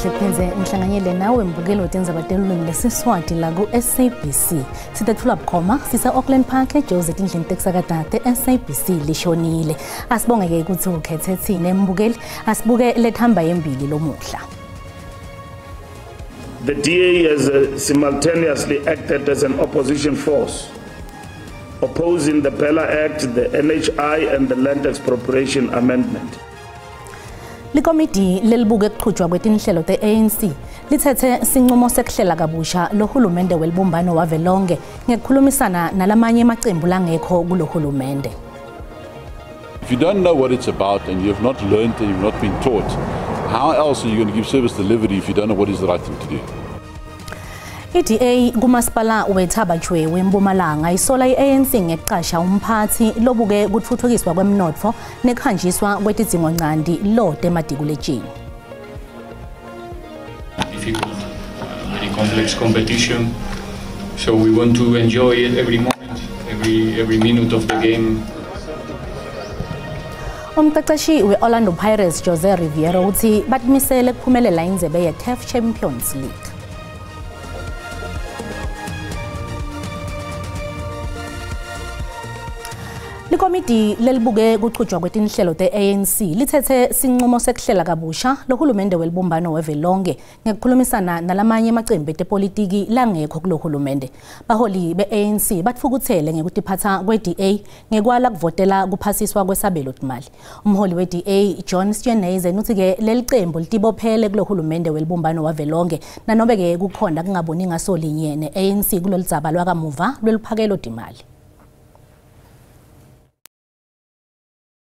Kuhle kuphindze ngihlanganyele nawe mbukeli wetindzaba telulwimi lesiSwati la ku-SABC. Sitetfula bukhoma sise-Auckland Park eJozi etindlini tekusakata te-SABC lishonile. Asibonge-ke kutsi ukhethe tsine mbukeli, asibuke lethamba yembili lomuhla. The DA has simultaneously acted as an opposition force, opposing the BELA Act, the NHI and the Land Expropriation Amendment. Likomidi lelibuke kuchutjwa kwetinhlelo te-ANC lithethe sinqumo sekuhlela kabusha lohulumende welibumbano wavelonke ngekukhulumisana nalamanye emacembu langekho kulohulumende. If you don't know what it's about and you have not learned and you've not been taught, how else are you going to give service delivery if you don't know what is the right thing to do? I-DA kumasipala weThaba Chueu eMpumalanga isola i-ANC ngekuqasha umphathi lobuke kutfutfukiswa kwemnotfo nekuhanjiswa kwetidzingonchanti lote ematikuletjeni. Difficult, very complex competition. So we want to enjoy it every moment, every minute of the game. Umqeqeshi we-Orlando Pirates Jose Riveiro uthi batimisele kuphumelela indzebe ye-CAF Champions League. Likomidi lelibuke kuchutjwa kwetinhlelo te-ANC lithethe sinqumo sekuhlela kabusha lohulumende welibumbano wavelonke ngekukhulumisana nalamanye emacembu etepolitiki langekho kulohulumende. Baholi be-ANC batfukutsele ngekutiphatsa kwe-DA ngekwala kuvotela kuphasiswa kwesabelo timali. Umholi we-DA John Steenhuisen uthi-ke leli cembu litibophele kulohulumende welibumbano wavelonke nanobe-ke kukhona kungaboni ngaso linye ne-ANC kuloludzaba lwakamuva lweluphakelo timali.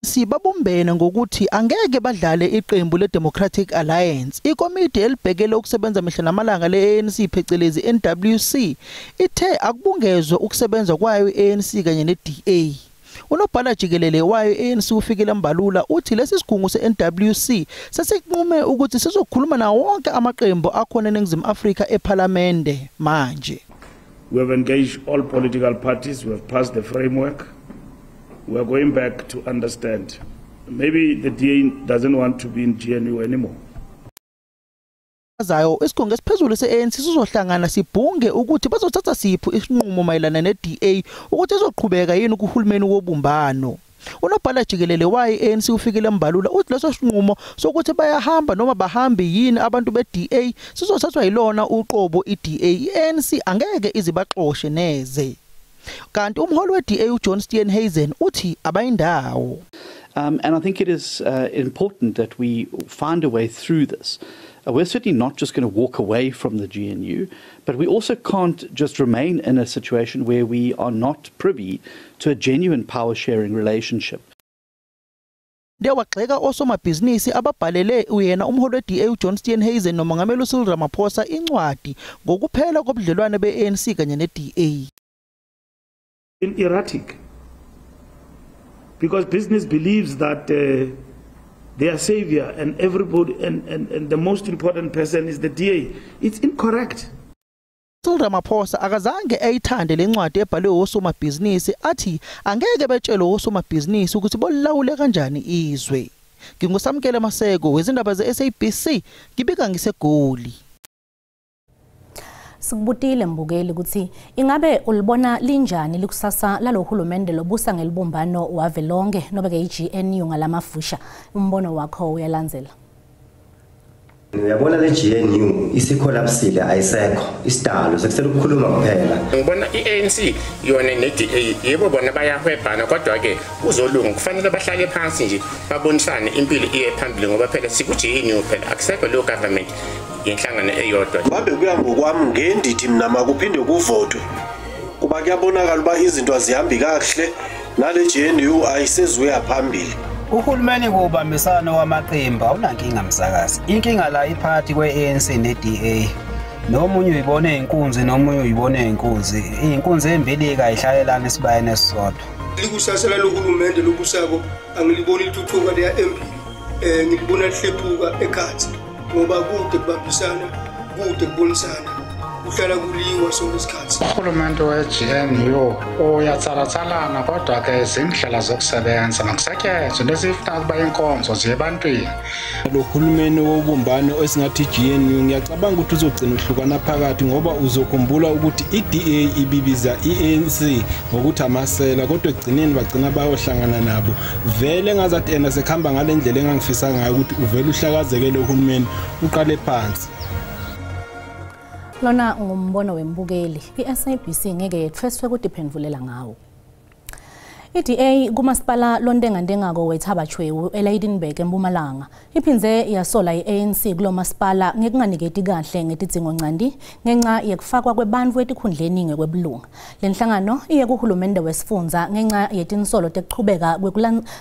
Sibabumbene ngokuthi angeke badlale iqembu leDemocratic Alliance. Ikomidi elibhekele ukusebenza mihla namalanga leANC phecelezi NWC ithe akubungezwe ukusebenza kwayo iANC kanye neDA. Unobhala jikelele wayo iANC uFikile Mbalula uthi lesi sigungu seNWC sesinqume ukuthi sizokhuluma nawo wonke amaqembu akhona eNingizimu Afrika ePhalamende manje. We have engaged all political parties, we have passed the framework. We are going back to understand. Maybe the DA doesn't want to be in GNU anymore. Zayo isigungu esiphezulu seANC sizohlangana sibhunge ukuthi bazothatha siphi isinqumo mayelana neDA ukuthi izoqhubeka yini kuhulumeni wobumbano. Unobhala jikelele wayo iANC uFikile Mbalula uthi leso sinqumo sokuthi bayahamba noma bahambi yini abantu beDA sizothathwa yilona uqobo iDA. iANC angeke izibaxoshe neze. Kanti umholi we-DA uJohn Steenhuisen uthi abayindawo. And I think it is important that we find a way through this. We're certainly not just going to walk away from the GNU, but we also can't just remain in a situation where we are not privy to a genuine power-sharing relationship. Ndewagxeka osomabhizinisi ababhalele uyena umholi we-DA uJohn Steenhuisen nomongameli uCyril Ramaphosa incwadi ngokuphela kobudlelwane be-ANC kanye ne-DA. Erratic, because business believes that their savior and everybody and the most important person is the DA. It's incorrect. Cyril Ramaphosa akazange ayithande lencwadi ebhalwe osomabhizinisi athi angeke betshelwe osomabhizinisi ukuthi bolawule kanjani izwe. Ngingusamkele Maseko wezindaba ze-SABC ngibika ngiseGoli. Sikubutile mbukeli ukuthi ingabe ulibona linjani likusasa lalohulumende lobusa ngelibumbano wavelonke nobe ke iGNU ngalamafusha. Umbono wakho uyalandzela. Uyabona le GNU isikholapsile, ayisekho isidalo sekusele ukukhuluma kuphela. Ngibona iANC yona neDA yebo bona bayahwebhana, kodwa ke kuzolunga, kufanele bahlale phansi nje babonisane impilo iye phambili, ngoba phela siku-GNU phela akusekho lo government yenhlangano eyodwa. Babe kuya ngokwami ngendithi mina makuphinde kuvotwe, kuba kuyabonakala uba izinto azihambi kakuhle nale GNU ayisezuya phambili. Uhulumeni kuwubambisano wamaqembu awunankinga msakazi. Inkinga la iphakathi kwe-ANC ne-DA. Nomunye uyibone inkunzi nomunye uyibone inkunzi. Inkunzi embili kayihlalelana esibayeni esisodwa. Likusasa lohulumende lobusako angiliboni lithuthuka leya embili. Ngilibona lihlephuka ekhathi ngoba kude kubambisana, kude kubonisana. Kuhlala kuliwa sonke isikhathi. Urhulumente we-GNU uyatsalatsalana, kodwa ke zindlela zokusebenza makusetyenzwe into esiyifuna ukuba iinkonzo ziye ebantwini. Lo hulumeni wobumbano esingathi GNU, ngiyacabanga ukuthi uzogcina uhlukana phakathi, ngoba uzokhumbula ukuthi i-DA ibibiza i-ANC ngokuthi amasela, kodwa ekugcineni bagcina bayohlangana nabo. Vele ngazathi ena sekuhamba ngale ndlela engangifisa ngayo ukuthi uvele uhlakazeke lo hulumeni uqale phansi. Lona ngumbono wembukeli, i-SABC ngeke yetfweswe kutiphendvulela ngawo. I-DA kumasipala lontengantengako weThaba Chweu eLydenburg eMpumalanga iphindze yasola i-ANC kulo masipala ngekunganiketi kahle ngetidzingoncandi ngenxa yekufakwa kwebantfu etikhundleni ngekwebulunga. Le nhlangano iye kuhulumende wesifundza ngenxa yetinsolo tekuchubeka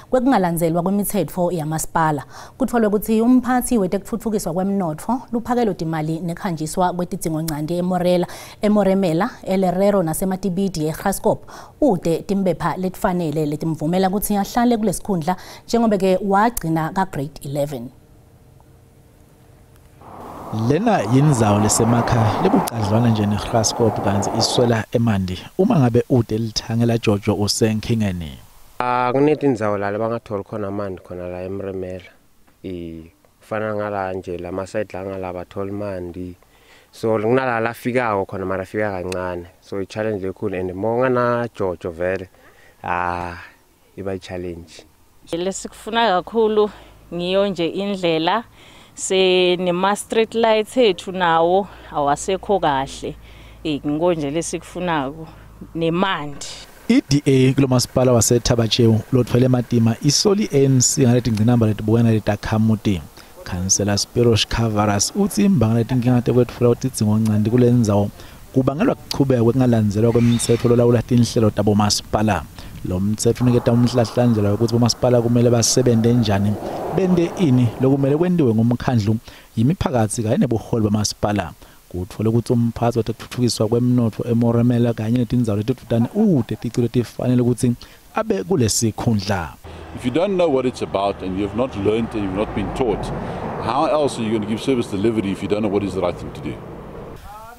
kwekungalandzelwa kwemitsetfo yamasipala. Kutfolwe kutsi umphatsi wetekutfutfukiswa kwemnotfo, luphakelo timali nekhanjiswa kwetidzingoncandi eMorela, eMoremela, eLerero naseMatibidi eGraskop ute timbepha letifanele letimvumela kutsi ahlale kulesikhundla njengoba ke wagcina ka grade 11. Lena yindzawo lesemakhaya lebucadlwana nje neGraskop, kantsi iswela emanti. Uma ngabe ude lithange la Jojo usenkhingeni. Kunetindzawo la labangatholi khona amanti khona la eMremela. Kufana ngala nje lama-side la ngala bathola manti. So kunala lafikako khona mara afika kancane. So i-challenge lekhulu and mawungana Jojo vele iba i-challenge. Lesikufuna kakhulu ngiyo nje indlela se nema street lights ethu nawo awasekho kahle. Ngingo nje lesikufunako nemandi. I-DA kulo masipala waseThaba Chweu lothwele matima isoli ANC ngaletingcinamba letibukene letakhamuti. Khansela Spiros Kavaras utsi imbangela letinkinga tekwetfula tidzingoncandi kulendzawo kubangelwa kuchubeka kwekungalandzelwa kwemitsetfo lolawula tinhlelo tabomasipala. Lo mtsetfo uniketa umhlahlandlela wekutsi bomasipala kumele basebente njani, bente ini lokumele kwentiwe ngumkhandlu, yimiphakatsi kanye nebuholi bamasipala. Kutfole kutsi umphatsi wetekutfutfukiswa kwemnotfo eMoremela kanye netindzawo letidvutane ute ticu letifanele kutsi abe kulesikhundla. If you don't know what it's about and you have not learned and you've not been taught, how else are you going to give service delivery if you don't know what is the right thing to do?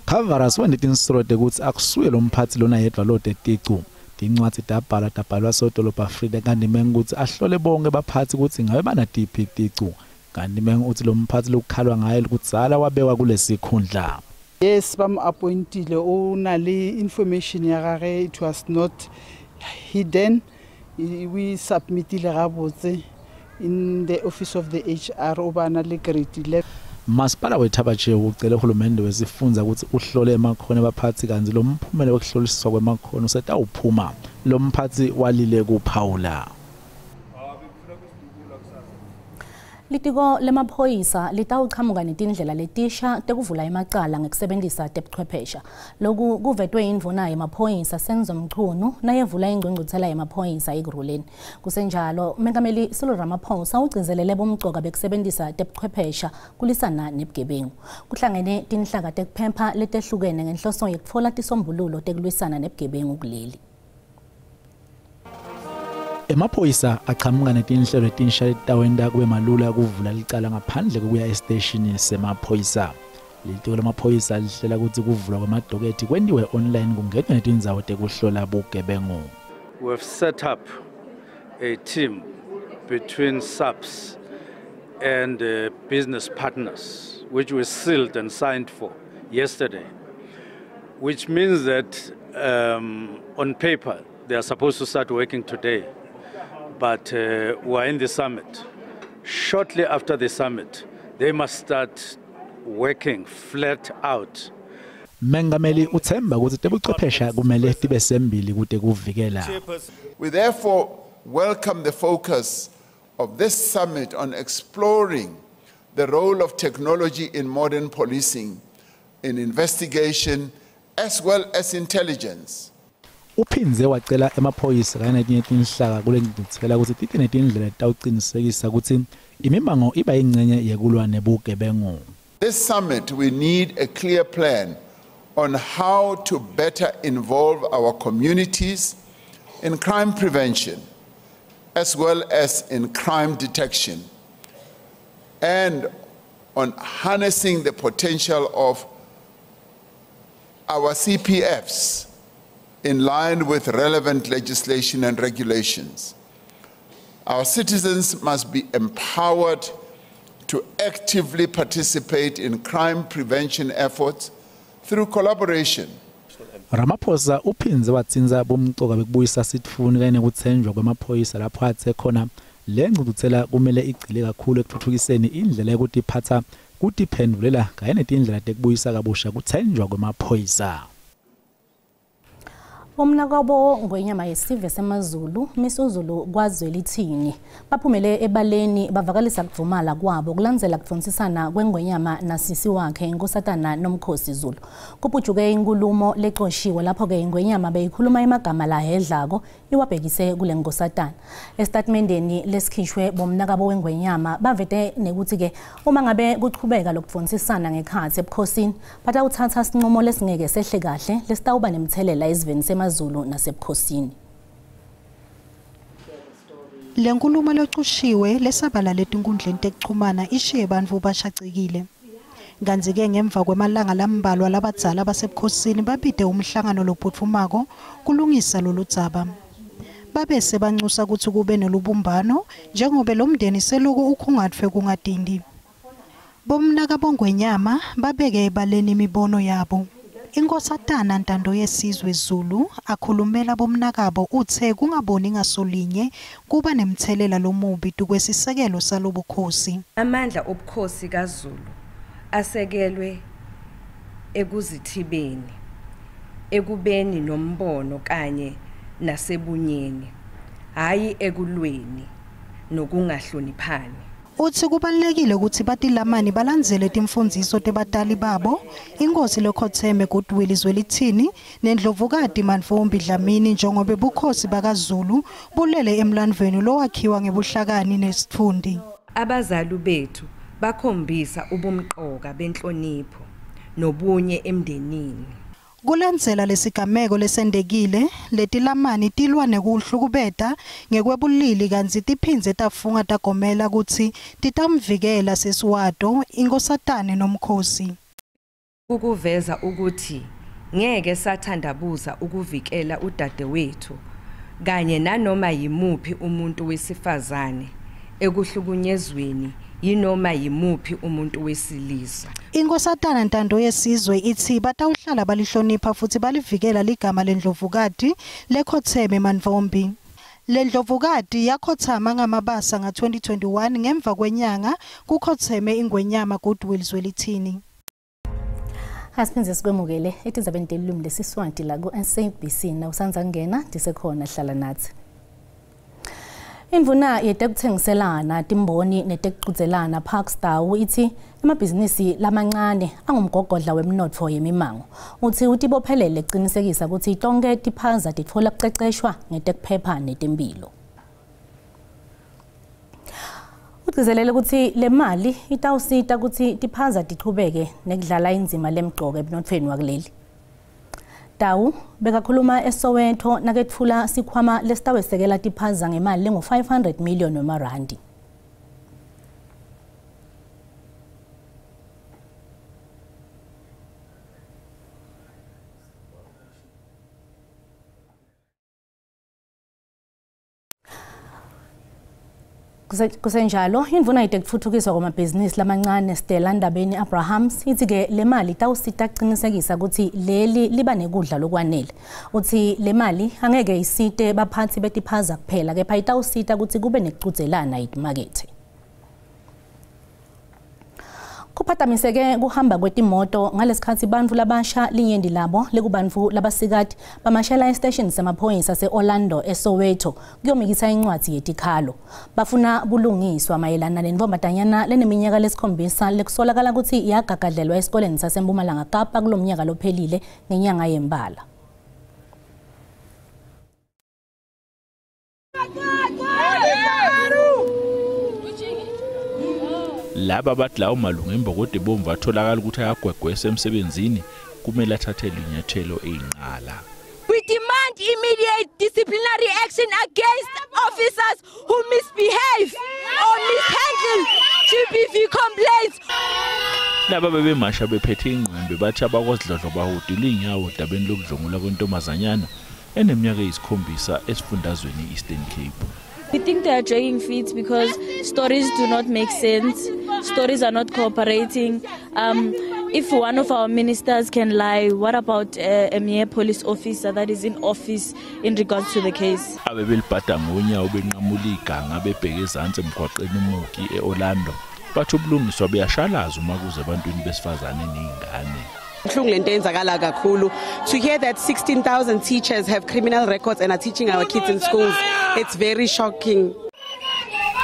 Kavaras wente tinsolo tekutsi akusuye lo mphatsi lona yedvwa lote ticu. Tincwadzi tabhalwa tabhalwa sodolobha Frida Kandimeng kutsi ahlole bonke baphatsi kutsi ngabe banatiphi ticu. Kandimeng utsi lo mphatsi lokukhalwa ngaye kudzala wabekwa kulesikhundla. Yes, bam appointile o na le information ya gagwe, it was not hidden. We submitile gabotse in the office of the HR o bana le grade 11. Masipala weThaba Chweu ucele uhulumende wesifundza kutsi uhlole emakhono ebaphatsi, kantsi lo mphumela wekuhlolisiswa kwemakhono setawuphuma. Lo mphatsi walile kuphawula. Litiko lemaphoyisa litawuchamuka netindlela letisha tekuvula emacala ngekusebenzisa tebuchwephesha. Loku kuvetwe indvuna yemaphoyisa Senzo Mchunu nayevula ingcungcuthela yemaphoyisa eKurhuleni. Kusenjalo, Mengameli Cyril Ramaphosa ugcizelele bomcoka bekusebenzisa tebuchwephesha kulisana nebugebengu. Kuhlangene tinhlaka tekuphepha letehlukene ngenhloso yekutfola tisombululo tekulwisana nebugebengu kuleli. Emaphoyisa achamuka netinhlelo letinsha letitawenta kube malula kuvula licala ngaphandle kokuya esiteshini semaphoyisa. Litiko lemaphoyisa lihlela kutsi kuvulwa kwemadokethi kwentiwe online kungenwe netindzawo tekuhlola bugebengu. We have set up a team between SAPS and business partners, which we sealed and signed for yesterday, which means that on paper they are supposed to start working today. But we're in the summit. Shortly after the summit, they must start working flat out. Mengameli uthemba kutsi tebuchwephesha kumele tibe sembili kute kuvikela. We therefore welcome the focus of this summit on exploring the role of technology in modern policing, in investigation, as well as intelligence. Uphindze wacela emaphoyisa kanye netinye tinhlaka kule ngcungcuthela kutsi tite netindlela letawucinisekisa kutsi imimango iba yincenye yekulwa nebugebengu. This summit, we need a clear plan on how to better involve our communities in crime prevention as well as in crime detection, and on harnessing the potential of our CPFs in line with relevant legislation and regulations. Our citizens must be empowered to actively participate in crime prevention efforts through collaboration. Ramaphosa uphindze watsinza bomcoka bekubuyisa sitfuni kanye nekutsenjwa kwemaphoyisa lapho athe khona le ngcungcuthela kumele igcile kakhulu ekuthuthukiseni indlela yekutiphatsa kutiphendvulela kanye netindlela tekubuyisa kabusha kutsenjwa kwemaphoyisa. Umnakabo Ngwenyama yesive semaZulu Misuzulu kwaZwelithini baphumele ebaleni bavakalisa kuvumala kwabo kulandzela kudvonsisana kwengwenyama nasisi wakhe inkosatana Nomkhosi Zulu. Kupujuke inkulumo lecoshiwe lapho-ke ingwenyama beyikhuluma emagama lahedlako iwabhekise kule nkosatana. Esitatimendeni lesikhishwe bomnakabo wengwenyama bavete nekuthi-ke uma ngabe kuchubeka lokudvonsisana ngekhatsi ebukhosini batawuthatha sinqumo lesingeke sehle kahle lesitawuba nemthelela esiveni semaZulu nasebukhosini. Le nkulumo lecushiwe lesabalale etinkundleni tekuchumana ishiye bantfu bashacekile. Kantsi-ke ngemva kwemalanga lambalwa labadzala basebukhosini babite umhlangano lophutfumako kulungisa loludzaba. Babese bancusa kutsi kube nelubumbano njengobe lo mndeni seloku ukhungatfwe kungatindi. Bomnakabo Ngwenyama babeke ebaleni imibono yabo. Inkosatana Ntando Yesizwe Zulu akhulumela bomnakabo uthe kungaboni ngasolinye kuba nemthelela lomubi tukwesisekelo salobukhosi. Amandla obukhosi kaZulu asekelwe ekuzithibeni, ekubeni nombono kanye nasebunyeni, hhayi ekulweni nokungahloniphani. Uthi kubalulekile ukuthi batilamani balandzele timfundziso tebatali babo, inkosi lekhotheme Goodwill Zwelithini nendlovukati Mantfombi Dlamini njengobe bukhosi bakaZulu bulele emlandvweni lowakhiwa ngebuhlakani nesitfundi. Abazali bethu bakhombisa ubumqoka benhlonipho nobunye emndenini. Kulandzela lesigameko lesendekile, letilamani tilwa nekuhlukubeta ngekwebulili kantsi tiphindze tafunga tagomela kutsi titamvikela sesiwato inkosatane Nomkhosi. Ukuveza ukuthi ngeke sathandabuza ukuvikela udadewethu kanye nanoma yimuphi umuntu wesifazane ekuhlukunyezweni yinoma yimuphi umuntu wesilisa. Inkosatana Ntando Yesizwe ithi batawuhlala balihlonipha futhi balivikela ligama lendlovukati lekhotheme Mantfombi. Lendlovukati yakhothama ngamabasa nga-2021 ngemva kwenyanga kukhotheme ingwenyama Goodwill Zwelithini. Asiphindze sikwemukele etindzabeni telulwimi lesiSwati la ku-SABC nawusandza kungena ndisekhona hlala nathi. Indvuna yetekuthengiselana timboni netekucudzelana Parks Tau ithi emabhizinisi lamancane angumgogodla wemnotfo yemimango. Uthi utibophelele kucinisekisa kutsi tonkhe tiphaza titfola kuceceshwa ngetekuphepha netemphilo. Ugcizelele kutsi le mali itawusita kutsi tiphaza tichubeke nekudlala indzima lemcoka emnotfweni wakuleli. Tau bekakhuluma eSoweto naketfula sikhwama lesitawesekela tiphaza ngemali lengu-500 million wemarandi. Kusenjalo, indvuna yetekutfutfukiswa kwamabhizinisi lamancane Stella Ndabeni Abrahams ithi-ke le mali itawusita kucinisekisa kutsi leli liba nekudla lokwanele. Uthi le mali angeke isite baphatsi betiphaza kuphela kepha itawusita kutsi kube nekucudzelana etimakethe. Kuphatamiseke kuhamba kwetimoto ngalesikhatsi bantfu labasha linyenti labo lekubantfu labasikati bamashela esiteshini semaphoyisa se-Orlando eSoweto kuyomikisa incwadzi yetikhalo. Bafuna bulungiswa mayelana nentfombatanyana leneminyaka lesikhombisa lekusolakala kutsi yagagadlelwa esikoleni saseMpumalanga Kapa kulomnyaka lophelile ngenyanga yeMphala. Laba bathi lawo malungu embokode bomvu atholakala ukuthi ayagwegwesa emsebenzini kumele athathelwe inyathelo eyinqala. We demand immediate disciplinary action against officers who misbehave or mishandle GBV complaints. Laba bebemasha bephethe ingqwembe bathi abakwasidlodlo bahudula inyawo odabeni lokudlwengulwa kwentombazanyana eneminyaka eyisikhombisa esifundazweni i-Eastern Cape. We think they are dragging feet because stories do not make sense. Stories are not cooperating. If one of our ministers can lie, what about a mere police officer that is in office in regards to the case? Abebelibhada ngonyawo benqamula iganga bebheke ezansi emgwaqeni uMuki e-Orlando. Bathi ubulungiswa buyashalaza uma kuze ebantwini besifazane nezingane. Buhlungu lento eyenzakala kakhulu. To hear that 16,000 teachers have criminal records and are teaching our kids in schools, it's very shocking.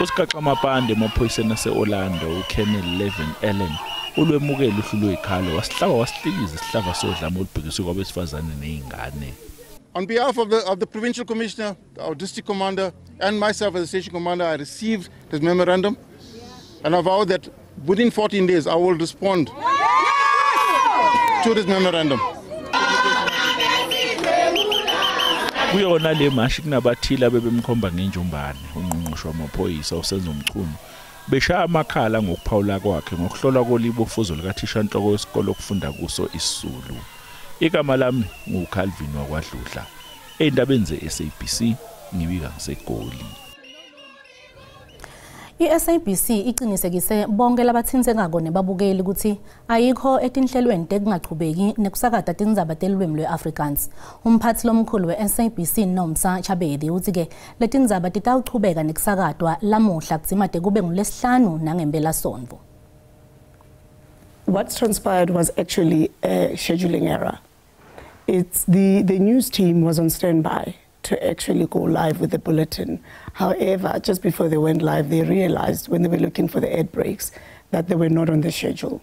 Usigaxa amapande emaphoyiseni ase-Orlando uColonel Levin Allen ulwemukele uhlu lwezikhalo wasihlaba wasihlikiza isihlava sodlame olubhekiswe kwabesifazane nezingane. On behalf of the provincial commissioner, our district commander, and myself as a station commander, I received this memorandum, and I vow that within 14 days I will respond to this memorandum. Kuyona le mashi kunabathile abebemkhomba ngenjumbane ungqongqoshe wamaphoyisa uSenzo Mchunu beshaya amakhala ngokuphawula kwakhe ngokuhlolwa kolibo fuzo likathishanhloko wesikole okufunda kuso isiZulu. Igama lami nguCalvin wakwaDludla. Ey'ndabeni ze-SABC ngibika ngiseGoli. I-SABC iqinisekise bonke labathintekako nebabukeli ukuthi ayikho etinhlelweni tekungachubeki nekusakata tindzaba telulwimi lwe-Afrikaans. Umphathi lomkhulu we-SABC Nomsa Chabedi uthi-ke letindzaba titawuchubeka nekusakatwa lamuhla kudzimate kube ngulesihlanu nangempelasonto. What transpired was actually a scheduling error. It's the news team was on standby to actually go live with the bulletin. However, just before they went live, they realized when they were looking for the ad breaks that they were not on the schedule.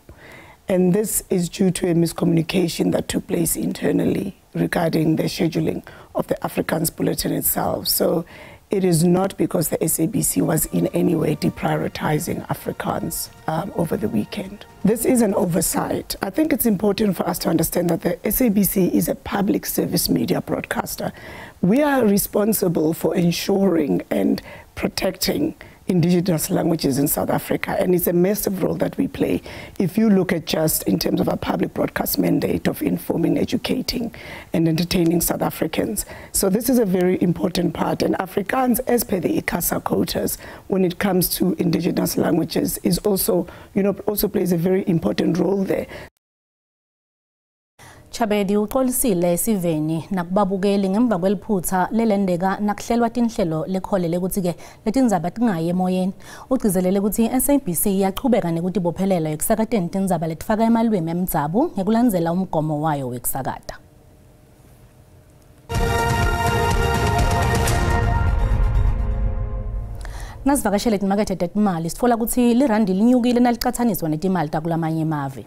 And this is due to a miscommunication that took place internally regarding the scheduling of the Afrikaans bulletin itself. So it is not because the SABC was in any way deprioritizing Afrikaans over the weekend. This is an oversight. I think it's important for us to understand that the SABC is a public service media broadcaster. We are responsible for ensuring and protecting indigenous languages in South Africa, and it's a massive role that we play. If you look at just in terms of our public broadcast mandate of informing, educating, and entertaining South Africans. So this is a very important part, and Afrikaans, as per the ICASA quotas, when it comes to indigenous languages, is also, you know, also plays a very important role there. Chabedi uxolisile esiveni nakubabukeli ngemva kweliphutha lelendeka nakuhlelwa tinhlelo lekholele ukuthi-ke letindzaba tingayi emoyeni. Ugcizelele ukuthi i-SABC iyachubeka nekutibophelela ekusakateni tindzaba letifaka emalwimi emdzabu ngekulandzela umgomo wayo wekusakata. Nasivakashele timakethe tetimali sitfola ukuthi lirandi linyukile nalicatsaniswa netimali takulamanye emave.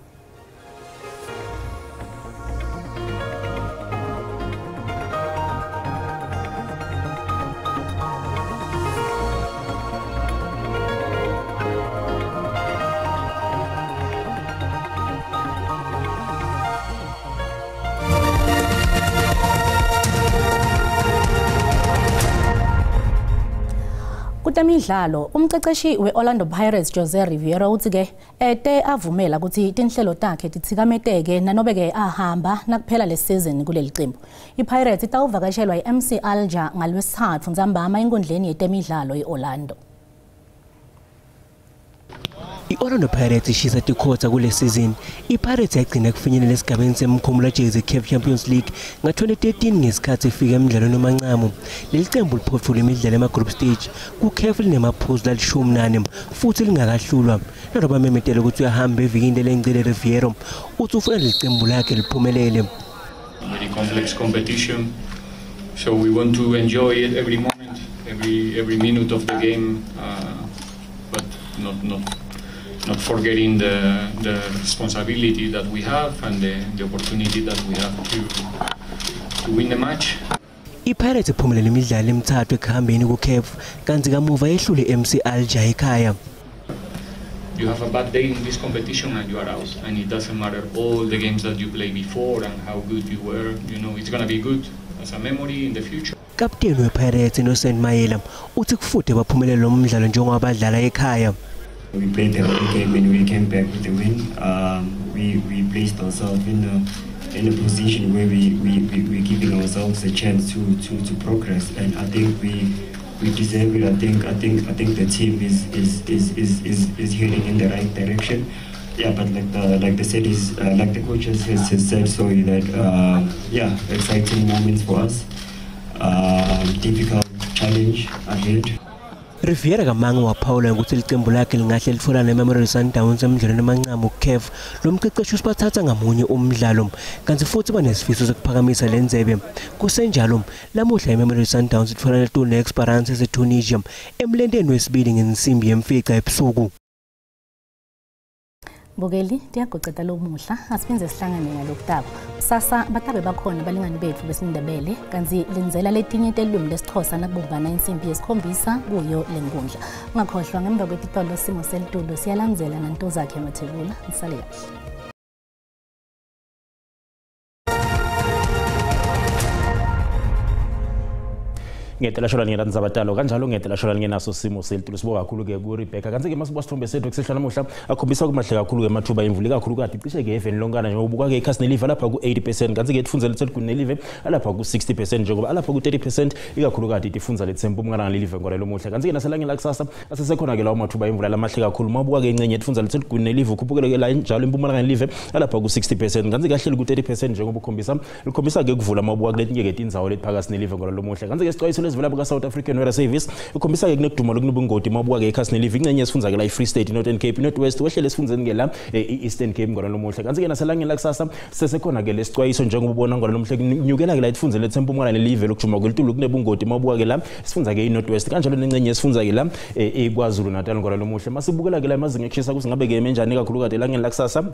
Kutemidlalo, umqeqeshi we-Orlando Pirates Jose Riveiro uthi-ke ete avumela ukuthi tinhlelo takhe titsikameteke nanobe-ke ahamba nakuphela le season kuleli qembu. I-Pirates itawuvakashelwa i-MC Alger ngalwesithathu ntsambama enkundleni yetemidlalo i-Orlando. I-Orlando Pirates ishisa tikhotha kule season. I-Pirates yagcina kufinyelela esigabeni semkhumulajezi CAF Champions League nga-2013 ngesikhathi ifika emidlalweni omancamu. Leli qembu liphothule imidlalo ema-group stage ku-CAF linemaphuzu lali-18 futhi lingakahlulwa. Njengoba memetela ukuthi uyahamba evikini lengcile Riveiro, uthi ufuna leli qembu lakhe liphumelele. Very complex competition, so we want to enjoy it every moment, every minute of the game, but not forgetting the responsibility that we have and the opportunity that we have to win the match. I-Pirates iphumelele imidlalo emithathu ekuhambeni ku-CAF kanti kamuva yehlule MC Alger ekhaya. You have a bad day in this competition and you are out, and it doesn't matter all the games that you played before and how good you were, you know, it's going to be good as a memory in the future. Kapteni wePirates Innocent Mayela uthi kufude baphumelele lo mdlalo njengoba badlala ekhaya. We played the whole game and we came back with the win. We placed ourselves in a position where we're giving ourselves a chance to progress, and I think we deserve it. I think the team is heading in the right direction. Yeah, but like the said is like the coaches has said, sorry, that exciting moments for us. Difficult challenge ahead. Riviera kamange waphawula ukuthi licembu lakhe lingahle litfolane neMamelodi Sundowns emidlalweni emancamu kuCAF. Lo mqeqeshi usibathatha ngamunye umdlalo kanti futhi banesifiso sokuphakamisa le ndzebe. Kusenjalo lamuhla iMamelodi Sundowns itfolana ne-Esperance yaseTunisia emlenteni wesibili ngensimbi yemfica ebusuku. Bukeli tiyaguceda lomuhla asiphindze sihlangane ngalokutako. Kusasa batabe bakhona balingani betfu besindebele kantsi lindzela letinye telulwimi lesiXhosa nakubumbana insimbi yesikhombisa kuyo lenkundla. Ungakhohlwa ngemva kwetitolo simo selitulu siyalandzela nantozakhe Mathebula. Nisale kahle. Ngetelashola ngelandzaba kanjalo ngetelashola ngenaso simo selitulu sibonga kakhulu ke ku Rebecca. Kanti ke masibuka sithombe sethu kusehla namuhla akhombisa kumahle kakhulu ke amathuba imvula ikakhulukati cishe ke even lonkana njengoba ubuka ke ikhasi nelive lapha ku 80%, kanti ke tifundza lethu nelive alapha ku 60%, njengoba alapha ku 30% ikakhulukati tifundza letsempumalanga lelive ngora lomuhla. Kanti ke naselangeni lakusasa asesekhona ke lawo mathuba imvula lamahle kakhulu mabuka ke incenye tifundza lethu nelive ukhuphukele ke la njalo impumalanga lelive alapha ku 60%, kanti kahleli ku 30% njengoba ukhombisa likhombisa ke kuvula mabuka kuletinye ke tindzawo letiphakathi nelive ngora lomuhla. Kanti ke sicwayiso lesivela ka South African Weather Service ikhombisa ke kunekuduma lokunobungoti mabuka ke ikhasi nelive incenye esifundza ke la iFree State, Northern Cape, North West wehlele esifundzeni ke la iEastern Cape ngora lomuhla. Kanti ke naselangeni lakusasa sesekhona ke lesicwayiso njengoba ubona ngora lomuhla kunyukela ke la ifundze letsempumalanga lelive lokujuma kwelitulu kunebungoti mabuka ke la sifundza ke iNorth West kanjalo nencenye esifundza ke la eKwaZulu Natal ngora lomuhla. Masibukela ke la amazinga ekushisa kuthi ngabe ke emenjani kakhulu kade elangeni lakusasa.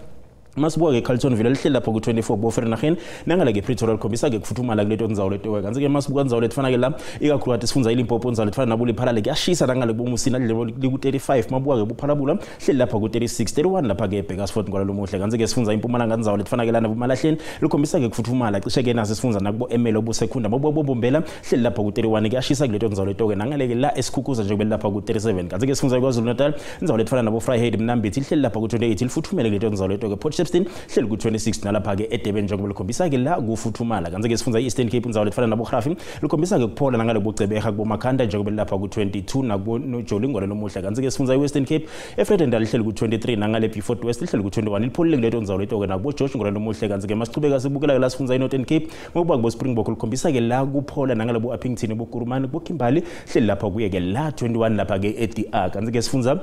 Masibuka ke Carltonville lihleli lapha ku 24 bo Vereeniging nangala ke Pretoria likhombisa ke kufuthumala kuleto ndzawo leto. Kanti ke masibuka ndzawo letifana ke la ikakhulukati sifundza iLimpopo ndzawo letifana nabo Lephalale kuyashisa nangale bomusina liku 35 mabuka ke buphalabula hleli lapha ku 36 31 lapha ke Bakersford ngwala lomuhle. Kanti ke sifundza impumalanga ndzawo letifana ke la nabo Malahleni likhombisa ke kufuthumala cishe ke naso sifundza nakubo Emelo boSekhunda mabuka bobombela hleli lapha ku 31 kuyashisa kuleto ndzawo leto ke nangale ke la esikhukhuza nje kubela lapha ku 37. Kanti ke sifundza KwaZulu Natal ndzawo letifana nabo Vryheid Mnambithi lihleli lapha ku 28 lifuthumele kuleto ndzawo leto ke Port Shepstone hleli ku 26 nalapha ke eDurban njengoba likhombisa ke la kufuthumala. Kanti ke sifundza iEastern Cape indzawo letifana nabo Grafi likhombisa ke kuphola nangale bucebeha kubomakhanda njengoba lapha ku 22 nakubo Nojoli ngwala lomuhla. Kanti ke sifundza iWestern Cape eVredendal lihleli ku 23 nangale Beaufort West lihleli ku 21 lipholile kuleto ndzawo leto ke nakubo George ngwala lomuhle. Kanti ke masichubeka sibukela la sifundza iNorthern Cape ngokuba kubo Springbok likhombisa ke la kuphola nangale bo Upington bo Kurumani bo Kimberley hleli lapha kuye ke la 21 lapha ke eDR. Kanti ke sifundza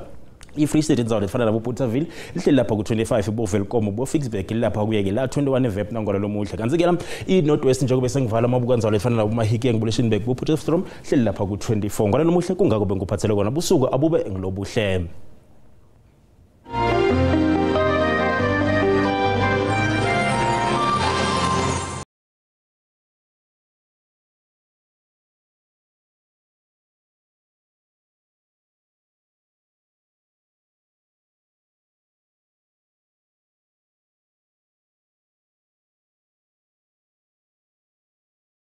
iFree State indzawo letifana nabo Bothaville lihleli lapha ku 25 bo Welkom bo Ficksburg lapha kuye ke la 21 eVep nangora lomuhle. Kanti ke la iNorth West njengoba sengivala mabuka indzawo letifana nabo Mahikeng bo Lichtenburg bo Potchefstroom hleli lapha ku 24 ngora lomuhle. Kungako bengikuphathele kona busuku abube ngilobuhle.